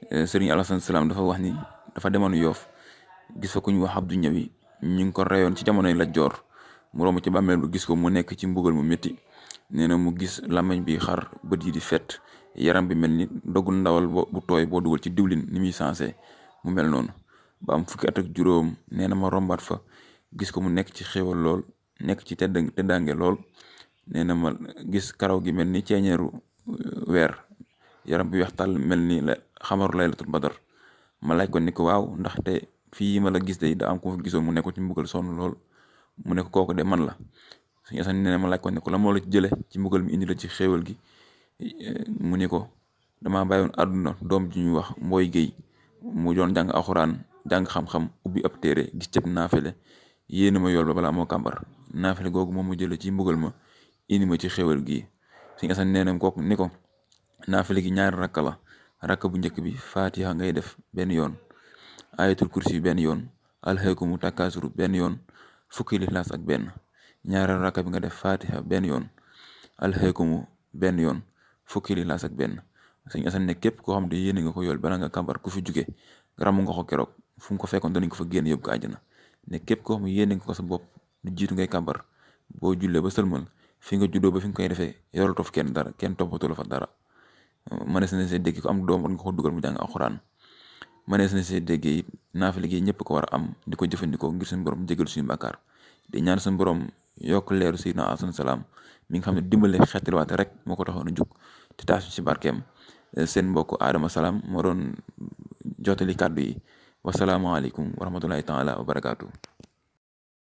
Sëriñ Alassane Salaam dafa wax ni dafa demoon Yoof gis fa ku ñu wax Abdou Ñawi ñu ngi ko reyoon ci jamonoy Lat Joor mu romb ci bàmmeel bu gis ko mu nekk ci mbugal mu métti nee na mu gis làmmiñ bi xar bët yi di fet yaram bi mel ni dogul ndawal bu tooy boo dugal ci diwlin ni muy sensé mu mel noonu ba am fukki at ak juróom nee na ma rombaat fa gis ko mu nekk ci xéewal lool nekk ci teddange lool nee na ma gis karaw gi mel ni ceeñeeru weer yaram bi weex tàll mel ni la xamaru laylatul badar ma laaj ko ni ko waaw ndaxte fii ma la gis de da am ko fa gisoon mu nekk ci mbugal sonn lool mu ne ko kooku de man la suñu asan nee na ma laaj ko ni ko la moo la ci jële ci mbugal mi indi la ci xéewal gi mu ni ko dama bàyyoon àdduna doom ji ñuy wax Mbooy Géey mu doon jàng alxuraan jàng xam-xam ubbi ab téere gis cëb naafele yéena ma yool ba balaa moo kàmbar naafele googu moom mu jële ci mbugal ma indi ma ci xéewal gi suñu asan nee na kooku ni ko naafile gi ñaari rakka la rakka bu njëkk bi fatiha ngay def benn yoon ayatul kursi benn yoon alxeekumu takkaasuru benn yoon fukki lixlaas ak benn ñaareel rakka bi nga def fatiha benn yoon alxeekumu benn yoon fukki lixlaas ak benn Sëñ Asan ne képp koo xam ne yéene nga ko yool bala nga kàmbar ku fi jóge ramu nga ko keroog fu mu ko fekkoon danañ ko fa génn yóbbu ko àjjana ne képp koo xam ne yéene nga ko sa bopp lu jiitu ngay kàmbar boo jullee ba sëlmal fi nga juddoo ba fi nga koy defee yorul fi kenn dara kenn toppatu la fa dara mënees na see dégg ko am doom war nga ko dugal mu jàng alxuraan mënees na see déggee it naafile gi ñëpp ko war a am di ko jëfandikoo ngir suñu borom jégal suñu bàkkaar di ñaan suñu borom yokk leeru Seydina Alassane Salaam mi nga xam ne dimbale xeetliwaate rek moo ko taxoon a jug te taas ci barkeem seen mbokk Adama Salaam moo doon jottali kàddu yi wasalaamaaleykum wa rahmatullahi taala wa barakaatu.